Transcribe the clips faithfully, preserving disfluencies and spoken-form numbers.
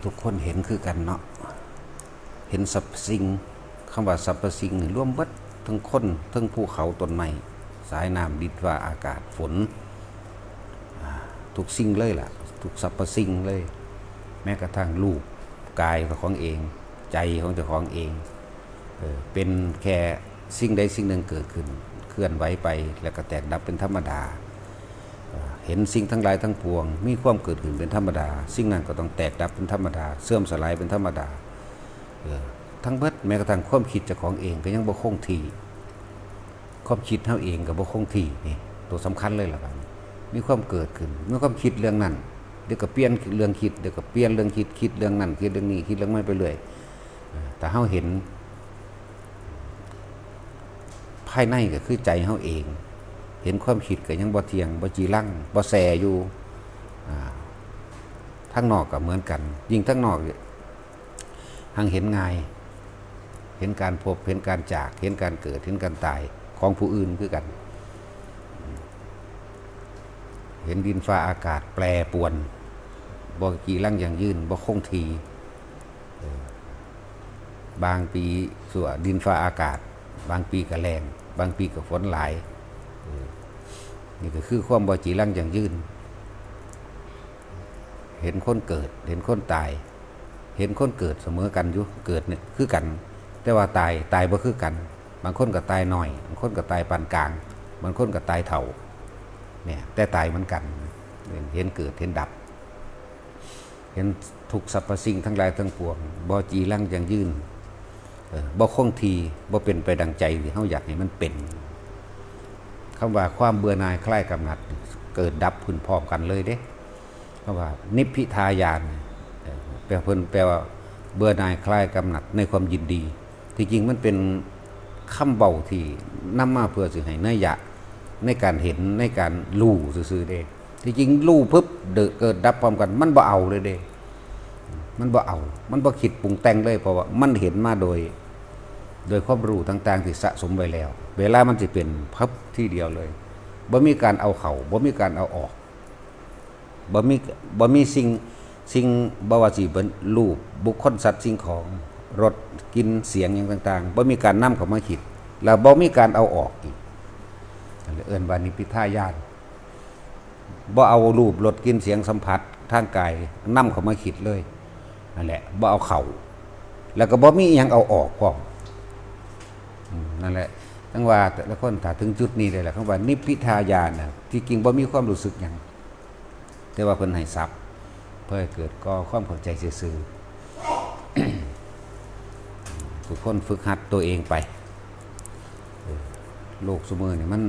ทุกๆคนเห็นคือกันเนาะ เห็นสรรพสิ่ง คำว่าสรรพสิ่งนี่รวมเบิด ทั้งคน ทั้งภูเขา ต้นไม้ สายน้ำ ดินฟ้าอากาศ ฝน อ่า ทุกสิ่งเลยล่ะ ทุกสรรพสิ่งเลย แม้กระทั่งรูปกายของเอง ใจของเจ้าของเอง เออ เป็นแค่สิ่งใดสิ่งหนึ่งเกิดขึ้น เคลื่อนไหวไป แล้วก็แตกดับเป็นธรรมดา เอ่อ เห็นสิ่งทั้งหลายทั้งปวง มีความเกิดขึ้นเป็นธรรมดา สิ่งนั้นก็ต้องแตกดับเป็นธรรมดา เสื่อมสลายเป็นธรรมดา เออ ทั้งเบิด แม้กระทั่งความคิดเจ้าของเองก็ยังบ่คงที่ ความคิดเฮาเองก็บ่คงที่ นี่ ตัวสำคัญเลยล่ะบัดนี้ มีความเกิดขึ้น มีความคิดเรื่องนั้น เดี๋ยวก็เปลี่ยนเรื่องคิด เดี๋ยวก็เปลี่ยนเรื่องคิด คิดเรื่องนั้น คิดเรื่องนี้ คิดเรื่องใหม่ไปเรื่อย เออ ถ้าเฮาเห็น ภายในก็คือใจเฮาเอง เห็นความคิดก็ยังบ่เที่ยง บ่จีรัง บ่แซ่อยู่ อ่า ทางนอกก็เหมือนกัน ยิ่งทางนอก หังเห็นง่าย เห็นการพบ เห็นการจาก เห็นการเกิด เห็นการตายของผู้อื่นคือกัน เห็นดินฟ้าอากาศแปรปรวน บ่จีรังยั่งยืน บ่คงที่ เออ บางปีสั่วดินฟ้าอากาศ บางปีก็แล้ง บางปีก็ฝนหลาย เออ นี่ก็คือความบ่จีรังยั่งยืน เห็นคนเกิด เห็นคนตาย เห็นคนเกิดเสมอกันอยู่ เกิดเนี่ยคือกัน แต่ว่าตาย ตายบ่คือกัน บางคนก็ตายน้อย บางคนก็ตายปานกลาง บางคนก็ตายเฒ่า เนี่ย แต่ตายเหมือนกัน เห็นเกิด เห็นดับ เห็นทุกสรรพสิ่งทั้งหลายทั้งปวง บ่จีรังยั่งยืน เออ บ่คงที่ บ่เป็นไปดังใจที่เฮาอยากให้มันเป็น คำว่าความเบื่อหน่ายคลายกำหนัด เกิดดับขึ้นพร้อมกันเลยเด้ คำว่านิพพิทาญาณ เออ แปลเพิ่นแปลว่าเบื่อหน่ายคลายกำหนัดในความยินดี ที่จริงมันเป็นคำเว้าที่นำมาเพื่อสิให้นัยยะในการเห็น ในการรู้ซื่อๆเด้ ที่จริงรู้ปุ๊บเดินเกิดดับพร้อมกัน มันบ่เอาเลยเด้ มันบ่เอา มันบ่คิดปรุงแต่งเลย เพราะว่ามันเห็นมาโดย โดยความรู้ต่างๆที่สะสมไว้แล้ว เวลามันสิเป็นพับทีเดียวเลย บ่มีการเอาเข้า บ่มีการเอาออก บ่มี บ่มีสิ่ง สิ่ง บ่ว่าสิเป็นรูป บุคคล สัตว์ สิ่งของ รส กลิ่น เสียง หยังต่างๆ บ่มีการนำเข้ามาคิด แล้วบ่มีการเอาออกอีก เอิ้นว่านิพพิทาญาณ บ่เอารูป รส กลิ่น เสียง สัมผัสทางกายนำเข้ามาคิดเลย นั่นแหละ บ่เอาเข้า แล้วก็บ่มีอิหยังเอาออกพร้อม อืม นั่นแหละ จั่งว่าแต่ละคนถ้าถึงจุดนี้ได้แล้ว คำว่านิพพิทาญาณน่ะ ที่จริงบ่มีความรู้สึกหยัง แต่ว่าเพิ่นให้ศัพท์ เพื่อให้เกิดก่อความเข้าใจซื่อๆ ทุกคนฝึกหัดตัวเองไป เออ โลกซุมื้อนี่มัน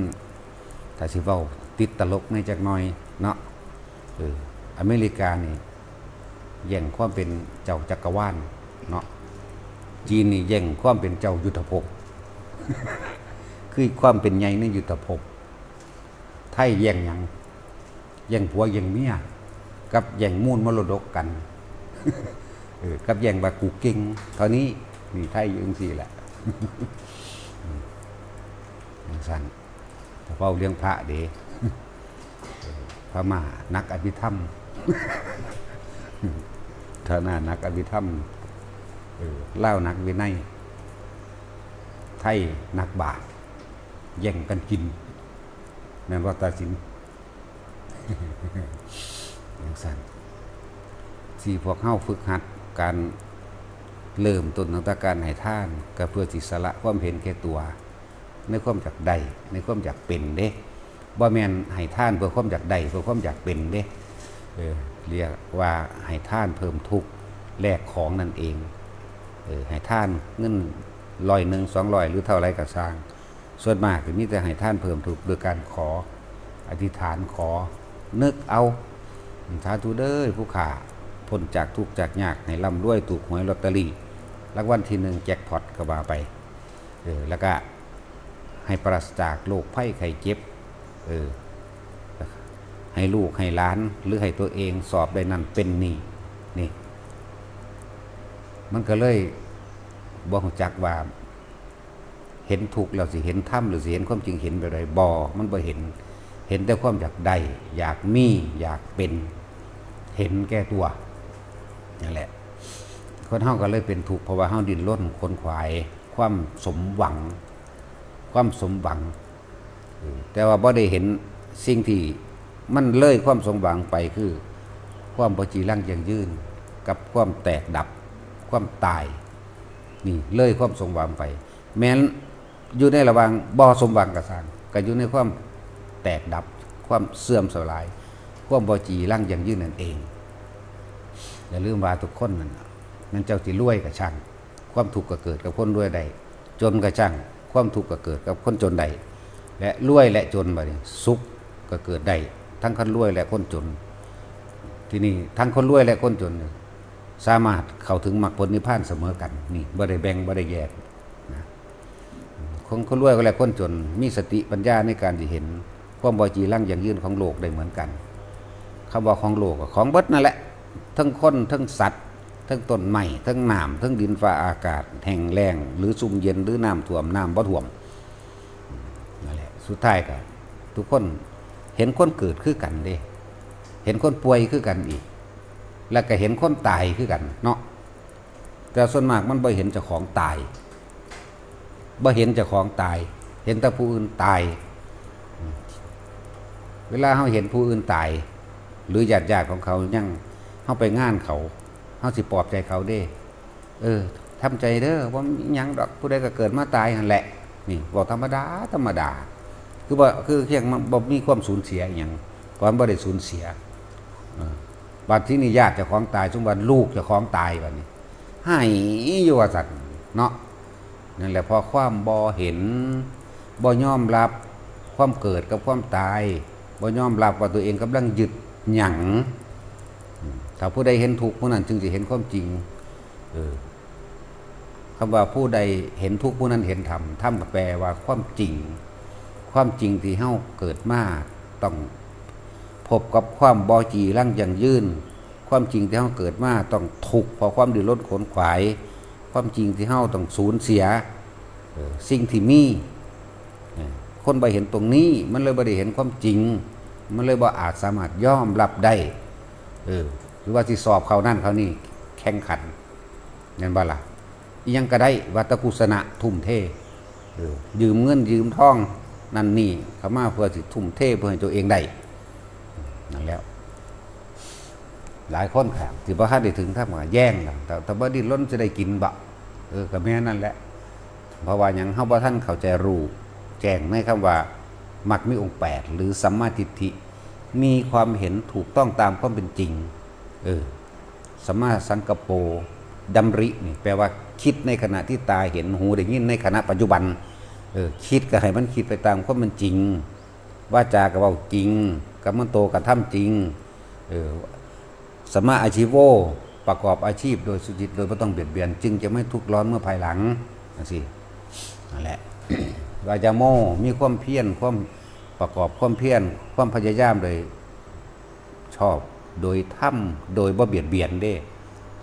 ถ้าสิเว้าติดตลกแหน่จักหน่อยเนาะ เออ อเมริกานี่แย่งความเป็นเจ้าจักรวาลเนาะ จีนนี่แย่งความเป็นเจ้ายุทธภพ คือความเป็นใหญ่ในยุทธภพ ไทยแย่งหยัง แย่งผัวแย่งเมีย กับแย่งมูลมรดกกัน เออ กับแย่งว่ากูเก่ง เท่านี้ นี่ไทยอยู่จั่งซี้แหละ จั่งซั้น ถ้าเว้าเรื่องพระเด้ พม่านักอภิธรรม พม่านักอภิธรรม เออ ลาวนักวินัย ไทยนักบาตร แย่งกันกิน แม่นบ่ ตาสิน จั่งซั้น ที่พวกเฮาฝึกหัดการเริ่มต้นตั้งแต่การให้ทาน ก็เพื่อสิสละความเห็นแก่ตัว ในความอยากได้ ในความอยากเป็นเด้ บ่แม่นให้ทานเพื่อความอยากได้ เพื่อความอยากเป็นเด้ เออ เรียกว่าให้ทานเพิ่มทุกข์ แลกของนั่นเอง เออ ให้ทานเงินร้อยหนึ่ง สองร้อย หรือเท่าไรก็ซ่าง ส่วนมากก็มีแต่ให้ทานเพิ่มทุกข์โดยการขอ อธิษฐานขอ นึกเอา สาธุเด้อผู้ข้า พ้นจากทุกข์จากยาก ให้ร่ำรวยถูกหวยลอตเตอรี่ รางวัลที่หนึ่งแจ็คพอตก็ว่าไป เออ แล้วก็ให้ปราศจากโรคภัยไข้เจ็บ เออ ให้ลูกให้หลาน หรือให้ตัวเองสอบได้นั่นเป็นนี่ นี่ มันก็เลยบ่รู้จักว่า เห็นทุกข์แล้วสิเห็นธรรม หรือสิเห็นความจริง เห็นแบบใด บ่ มันบ่เห็น เห็นแต่ความอยากได้ อยากมี อยากเป็น เห็นแก่ตัว นั่นแหละ คนเฮาก็เลยเป็นทุกข์ เพราะว่าเฮาดิ้นรนขนขวายความสมหวัง ความสมหวัง เออ แต่ว่าบ่ได้เห็นสิ่งที่มันเลยความสมหวังไป คือความบ่จีรังยั่งยืน กับความแตกดับ ความตาย นี่เลยความสมหวังไป แม้นอยู่ในระหว่างบ่สมหวังก็ซ่าง ก็อยู่ในความแตกดับ ความเสื่อมสลาย ความบ่จีรังยั่งยืนนั่นเอง อย่าลืมว่าทุกคนนั่นน่ะ แม้นเจ้าสิรวยก็ซ่าง ความทุกข์ก็เกิดกับคนรวยได้ จนก็ซ่าง ความทุกข์ก็เกิดกับคนจนได้ และรวยและจนบัดนี้ สุขก็เกิดได้ ทั้งคนรวยและคนจน ที่นี่ทั้งคนรวยและคนจนนี่ สามารถเข้าถึงมรรคผลนิพพานเสมอกัน นี่บ่ได้แบ่ง บ่ได้แยกนะ คน คนรวยก็และคนจน มีสติปัญญาในการที่เห็นความบ่จีรังยั่งยืนของโลกได้เหมือนกัน คำว่าของโลกก็ของเบิดนั่นแหละ ทั้งคน ทั้งสัตว์ ทั้งต้นไม้ ทั้งน้ำ ทั้งดินฟ้าอากาศ แห้งแล้ง หรือซุ่มเย็น หรือน้ำท่วม น้ำบ่ท่วม นั่นแหละ สุดท้ายก็ทุกคนเห็นคนเกิดคือกันเด้ เห็นคนป่วยคือกันอีก แล้วก็เห็นคนตายคือกันเนาะ แต่ส่วนมากมันบ่เห็นเจ้าของตาย บ่เห็นเจ้าของตาย เห็นแต่ผู้อื่นตาย เวลาเฮาเห็นผู้อื่นตาย หรือญาติๆของเขายัง เฮาไปงานเขา เฮาสิปลอบใจเขาเด้ เออ ทำใจเด้อ บ่มีหยังดอก ผู้ใดก็เกิดมาตายหั่นแหละ นี่ เว้าธรรมดา ธรรมดา คือบ่ คือเพียงมันบ่มีความสูญเสียอิหยัง เพราะมันบ่ได้สูญเสีย เออ บัดที่นี่ญาติเจ้าของตาย สมมุติว่าลูกเจ้าของตายบัดนี้ ไห้อยู่ว่าซั่นเนาะ นั่นแหละ เพราะความบ่เห็น บ่ยอมรับความเกิดกับความตาย บ่ยอมรับว่าตัวเองกำลังยึดหยัง อืม ถ้าผู้ใดเห็นทุกข์ ผู้นั้นจึงสิเห็นความจริง เออ คำว่าผู้ใดเห็นทุกข์ ผู้นั้นเห็นธรรม ธรรมก็แปลว่าความจริง ความจริงที่เฮาเกิดมาต้องพบกับความบ่จีรังยั่งยืน ความจริงที่เฮาเกิดมาต้องทุกข์เพราะความดิ้นรนขนขวาย ความจริงที่เฮาต้องสูญเสีย เออ สิ่งที่มี เออ คนบ่เห็นตรงนี้ มันเลยบ่ได้เห็นความจริง มันเลยบ่อาจสามารถยอมรับได้ เออ หรือว่าสิสอบเข้านั่นเข้านี่ แข่งขัน แม่นบ่ล่ะ อิหยังก็ได้ วัตตกุสนะ ทุ่มเท เออ ยืมเงินยืมทองนั่นนี่เข้ามาเพื่อสิทุ่มเทเพื่อให้ตัวเองได้ นั่นแหล้ว หลายคนค่ะ ที่บ่ทันได้ถึงธรรมะแย่งกัน แต่ แต่บ่ดิ้นรนสิได้กินบ่ เออ ก็แม่นนั่นแหละ เพราะว่าหยัง เฮาบ่ทันเข้าใจรู้แจ้งในคำว่ามรรคมีองค์แปด หรือสัมมาทิฏฐิ มีความเห็นถูกต้องตามความเป็นจริง เออ สัมมาสังกัปโป ดำรินี่แปลว่าคิดในขณะที่ตาเห็น หูได้ยินในขณะปัจจุบัน เออ คิดก็ให้มันคิดไปตามความเป็นจริง วาจาก็เว้าจริง กัมมันโตกระทำจริง เออ สัมมาอาชีโว ประกอบอาชีพโดยสุจริต โดยบ่ต้องเบียดเบียน จึงจะไม่ทุกข์ร้อนเมื่อภายหลัง จั่งซี้ นั่นแหละ วายาโม มีความเพียร ความประกอบความเพียร ความพยายามโดยชอบ โดยธรรม โดยบ่เบียดเบียนเด้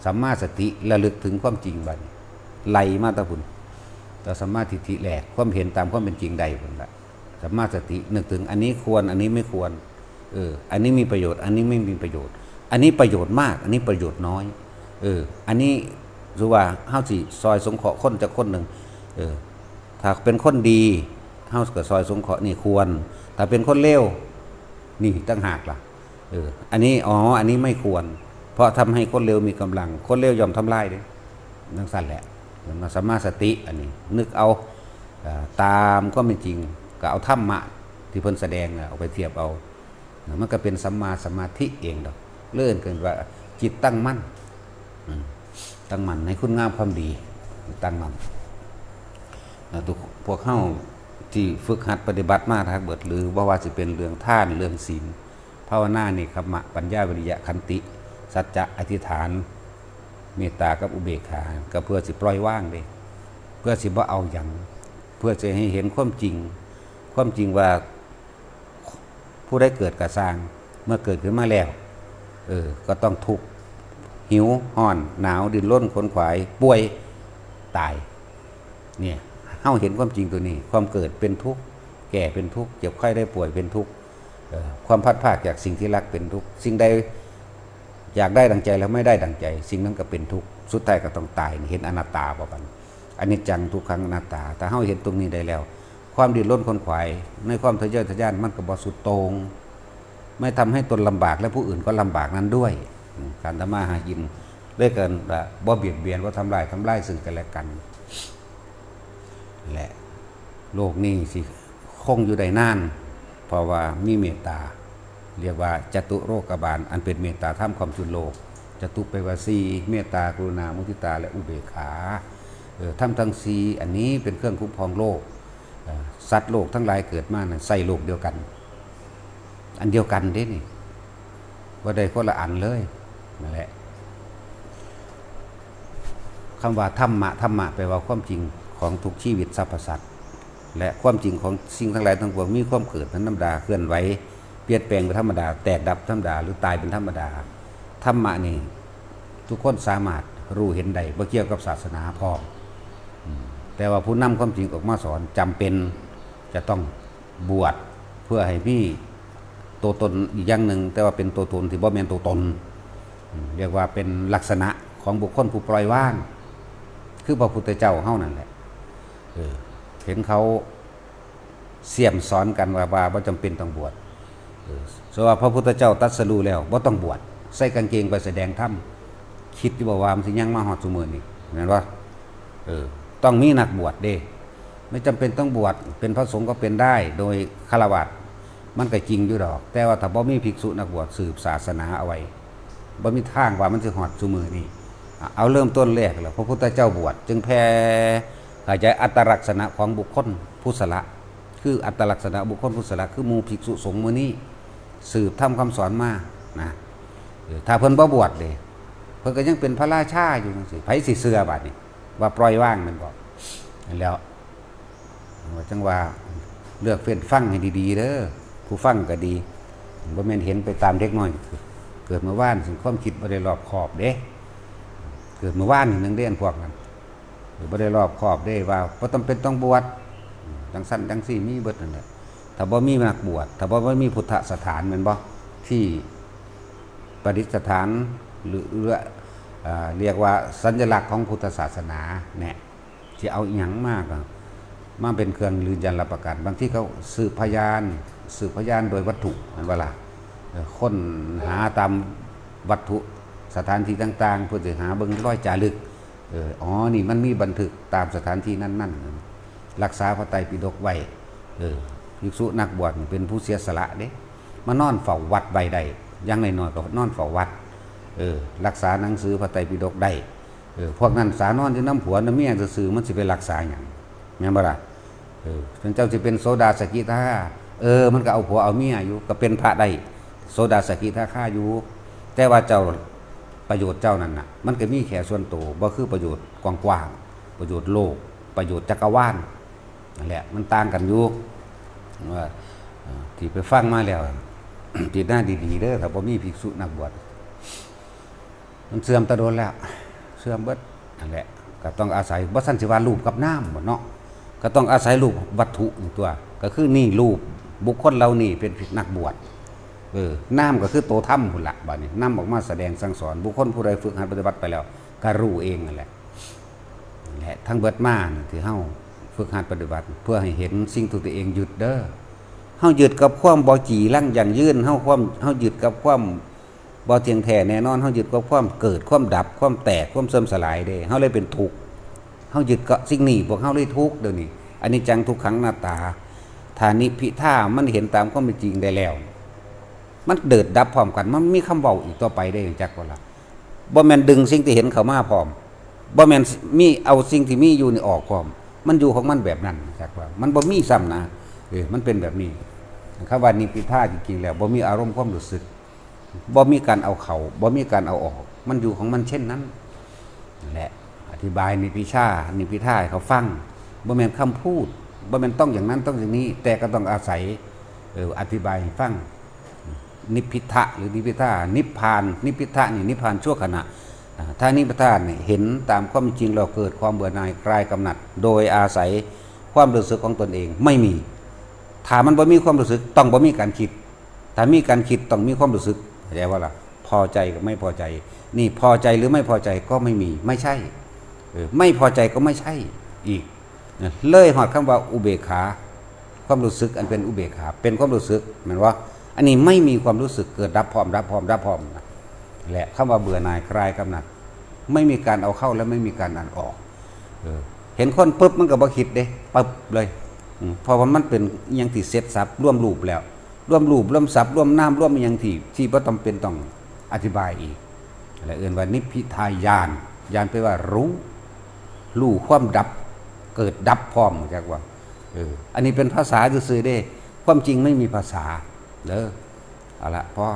สัมมาสติ ระลึกถึงความจริงบัดนี้ ไล่มาแต่พุ้น แต่สัมมาทิฏฐิแหลก ความเห็นตามความเป็นจริงได้พุ้นละ สัมมาสติ นึกถึงอันนี้ควร อันนี้ไม่ควร เออ อันนี้มีประโยชน์ อันนี้ไม่มีประโยชน์ อันนี้ประโยชน์มาก อันนี้ประโยชน์น้อย เออ อันนี้ ถือว่าเฮาสิซอยสงเคราะห์คนจักคนหนึ่ง เออ ถ้าเป็นคนดี เฮาก็ซอยสงเคราะห์ นี่ควร ถ้าเป็นคนเลว นี่ต่างหากล่ะ เออ อันนี้ อ๋อ อันนี้ไม่ควร เพราะทำให้คนเลวมีกำลัง คนเลวย่อมทำลายเด้ จั่งซั้นแหละ มันมาสัมมาสติ อันนี้ นึกเอา เอ่อ ตามความเป็นจริง ก็เอาธรรมะที่เพิ่นแสดงน่ะ เอาไปเทียบเอา มันก็เป็นสัมมาสมาธิเองดอก เลื่อนกันว่าจิตตั้งมั่น อืม ตั้งมั่นในคุณงามความดี ตั้งมั่น แล้วทุก พวกเฮาที่ฝึกหัดปฏิบัติมาทั้งเบิด หรือบ่ว่าสิเป็นเรื่องทาน เรื่องศีล ภาวนา เนกขัมมะ ปัญญา วิริยะ ขันติ สัจจะ อธิษฐาน เมตตา กับอุเบกขา ก็เพื่อสิปล่อยวางเด้ เพื่อสิบ่เอาหยัง เพื่อสิให้เห็นความจริง ความจริงว่า ผู้ใดเกิดก็ซ่าง เมื่อเกิดขึ้นมาแล้ว เออ ก็ต้องทุกข์ หิว ร้อน หนาว ดิ้นรน ขนขวาย ป่วย ตาย เนี่ย เฮาเห็นความจริงตัวนี้ ความเกิดเป็นทุกข์ แก่เป็นทุกข์ เจ็บไข้ได้ป่วยเป็นทุกข์ เอ่อ ความพลัดพรากจากสิ่งที่รักเป็นทุกข์ สิ่งใด อยากได้ดังใจแล้วไม่ได้ดังใจ สิ่งนั้นก็เป็นทุกข์ สุดท้ายก็ต้องตาย เห็นอนัตตาบ่บัดนี้ อนิจจัง ทุกขัง อนัตตา ถ้าเฮาเห็นตรงนี้ได้แล้ว ความดิ้นรนขวนขวายในความทะเยอทะยานมันก็บ่สุดโต่ง ไม่ทำให้ตนลำบากและผู้อื่นก็ลำบากนั้นด้วย อืม การทำมาหากินด้วยกัน บ่เบียดเบียน บ่ทำลาย ทำลายซึ่งกันและกัน และโลกนี้สิคงอยู่ได้นาน เพราะว่ามีเมตตา เรียกว่าจตุโลกบาล อันเป็นเมตตาธรรมคว่ำจุนโลก จตุแปลว่าสี่ เมตตา กรุณา มุทิตา และอุเบกขา เออ ธรรมทั้งสี่อันนี้เป็นเครื่องคุ้มครองโลก เออ สัตว์โลกทั้งหลายเกิดมานั้นใส่โลกเดียวกัน อันเดียวกันเด้นี่ บ่ได้คนละอันเลย นั่นแหละ คำว่าธรรมะ ธรรมะแปลว่าความจริงของทุกชีวิตสรรพสัตว์ และความจริงของสิ่งทั้งหลายทั้งปวงมีความเกิดเป็นธรรมดา เคลื่อนไหว เปลี่ยนแปลงเป็นธรรมดา แตกดับธรรมดา หรือตายเป็นธรรมดา ธรรมะนี่ทุกคนสามารถรู้เห็นได้ บ่เกี่ยวกับศาสนาพร้อม อืม แต่ว่าผู้นำความจริงออกมาสอนจำเป็นจะต้องบวชเพื่อให้มีตัวตนอีกอย่างหนึ่ง แต่ว่าเป็นตัวตนที่บ่แม่นตัวตน อืม เรียกว่าเป็นลักษณะของบุคคลผู้ปล่อยวาง คือพระพุทธเจ้าเฮานั่นแหละ เออ เห็นเขาเสี่ยมสอนกันว่า ว่าบ่จำเป็นต้องบวช เออ สำหรับพระพุทธเจ้าตรัสรู้แล้วบ่ต้องบวช ใส่กางเกงไปแสดงธรรม คิดอยู่บ่ว่ามันสิยังมาฮอดซุมื้อนี้ แม่นบ่ เออ ต้องมีนักบวชเด้ ไม่จำเป็นต้องบวช เป็นพระสงฆ์ก็เป็นได้ โดยฆราวาส มันก็จริงอยู่ดอก แต่ว่าถ้าบ่มีภิกษุนักบวชสืบศาสนาเอาไว้ บ่มีทางว่ามันสิฮอดซุมื้อนี้ อ่ะ เอาเริ่มต้นแรกแล้ว พระพุทธเจ้าบวช จึงแผ่ขยายอัตลักษณะของบุคคลผู้สละ คืออัตลักษณะบุคคลผู้สละ คือหมู่ภิกษุสงฆ์มื้อนี้ สืบธรรมคำสอนมา นะ เออ ถ้าเพิ่นบ่บวชเด้ เพิ่นก็ยังเป็นพระราชาอยู่จังซี่ ไผสิเชื่อบาดนี้ ว่าปล่อยวางแม่นบ่ นั่นแหล้ว ว่าจั่งว่าเลือกเฟ้นฟังให้ดีๆเด้อ ผู้ฟังก็ดี บ่แม่นเห็นไปตามเด็กน้อย เกิดเมื่อวาน ซึ่งความคิดบ่ได้รอบคอบเด้ เกิดเมื่อวานนี่หนึ่งเด้ อันพวกนั้น บ่ได้รอบคอบเด้ ว่าบ่จำเป็นต้องบวช จั่งซั่นจั่งซี่ มีเบิดนั่นแหละ ถ้าบ่มีนักบวช ถ้าบ่ บ่มีพุทธสถานแม่นบ่ ที่ประดิษฐาน หรือ หรือ อ่า เรียกว่าสัญลักษณ์ของพุทธศาสนาเนี่ย สิเอาอิหยังมาก็มาเป็นเครื่องยืนยันรับประกัน บางทีเขาสืบพยาน สืบพยานโดยวัตถุ แม่นบ่ล่ะ เออ ค้นหาตามวัตถุสถานที่ต่างๆ เพื่อสิหาเบิ่งรอยจารึก เออ อ๋อ นี่มันมีบันทึกตามสถานที่นั้นๆ รักษาพระไตรปิฎกไว้ เออ ภิกษุนักบวชเป็นผู้เสียสละเด้ มานอนเฝ้าวัดไว้ได้ อย่างน้อยๆก็นอนเฝ้าวัด เออ รักษาหนังสือพระไตรปิฎกได้ เออ พวกนั้นสานอนอยู่นำผัวนำเมียซื่อๆ มันสิไปรักษาหยัง แม่นบ่ล่ะ เออ เพิ่นเจ้าสิเป็นโสดาสกิทาคา เออ มันก็เอาผัวเอาเมียอยู่ ก็เป็นพระได้ โสดาสกิทาคาอยู่ แต่ว่าเจ้า ประโยชน์เจ้านั่นน่ะ มันก็มีแค่ส่วนตัว บ่คือประโยชน์กว้างๆ ประโยชน์โลก ประโยชน์จักรวาล นั่นแหละ มันต่างกันอยู่ ว่า เอ่อ ที่ไปฟังมาแล้ว พิจารณาดีๆเด้อ ถ้าบ่มีภิกษุนักบวช มันเสื่อมแต่โดนแล้ว เสื่อมเบิด นั่นแหละ ก็ต้องอาศัย บ่ซั้นสิว่ารูปกับนามบ่เนาะ ก็ต้องอาศัยรูปวัตถุนี่ตัว ก็คือนี่รูปบุคคลเหล่านี้เป็นนักบวช เออ นามก็คือตัวธรรมพุ้นละ บัดนี้นำออกมาแสดงสั่งสอน บุคคลผู้ใดฝึกหัดปฏิบัติไปแล้ว ก็รู้เองนั่นแหละ และทั้งเบิดมานี่ที่เฮาฝึกหัดปฏิบัติ เพื่อให้เห็นสิ่งที่ตัวเองยึดเด้อ เฮายึดกับความบ่จีรังยั่งยืน เฮาความ เฮายึดกับความบ่เที่ยงแท้แน่นอน เฮายึดกับความเกิด ความดับ ความแตก ความเสื่อมสลายเด้ เฮาเลยเป็นทุกข์ เฮายึดกับสิ่งนี้ พวกเฮาเลยทุกข์เดี๋ยวนี้ อนิจจัง ทุกขัง อนัตตา ถ้านิพพิทามันเห็นตามความเป็นจริงได้แล้ว มันเกิดดับพร้อมกัน มันมีคำเว้าอีกต่อไปได้ จักบ่ล่ะ บ่แม่นดึงสิ่งที่เห็นเข้ามาพร้อม บ่แม่นมีเอาสิ่งที่มีอยู่นี่ออกพร้อม มันอยู่ของมันแบบนั้น จักว่า มันบ่มีซ้ำนะ เออ มันเป็นแบบนี้ คำว่านิพพิทาจริงๆแล้ว บ่มีอารมณ์ความรู้สึก บ่มีการเอาเข้า บ่มีการเอาออก มันอยู่ของมันเช่นนั้น นั่นแหละ อธิบายนิพพิชา นิพพิทาให้เขาฟัง บ่แม่นคำพูด บ่แม่นต้องอย่างนั้นต้องอย่างนี้ แต่ก็ต้องอาศัย เออ อธิบายให้ฟัง นิพพิทะหรือนิพพิทา นิพพาน นิพพิทะนี่นิพพานชั่วขณะ อ่า ถ้านิพพิทาเนี่ยเห็นตามความจริงแล้วเกิดความเบื่อหน่ายคลายกำหนัด โดยอาศัยความรู้สึกของตนเอง ไม่มี ถ้ามันบ่มีความรู้สึก ต้องบ่มีการคิด ถ้ามีการคิดต้องมีความรู้สึก เข้าใจบ่ล่ะ พ พอใจกับไม่พอใจ นี่พอใจหรือไม่พอใจก็ไม่มี ไม่ใช่ เออ ไม่พอใจก็ไม่ใช่อีกนะ เลยฮอดคำว่าอุเบกขา ความรู้สึกอันเป็นอุเบกขา เป็นความรู้สึก แม่นบ่ อันนี้ไม่มีความรู้สึก เกิดดับพร้อม ดับพร้อม ดับพร้อมนะ และคำว่าเบื่อหน่ายคลายกำหนัด ไม่มีการเอาเข้าและไม่มีการเอาออก เออ เห็นคนปุ๊บมันก็บ่คิดเด้ ปึ๊บเลย อืม เพราะว่ามันเป็นอิหยังที่เสร็จสรรพ รวมรูปแล้ว รวมรูป รวมสัพท์ รวมนาม รวมอิหยังที่ ที่บ่จำเป็นต้องอธิบายอีก และเอิ้นว่านิพพิทาญาณ ญาณแปลว่ารู้ รู้ความดับ เกิดดับพร้อม จักว่า เออ อันนี้เป็นภาษาซื่อๆเด้ ความจริงไม่มีภาษา เด้อ เอาละ พอ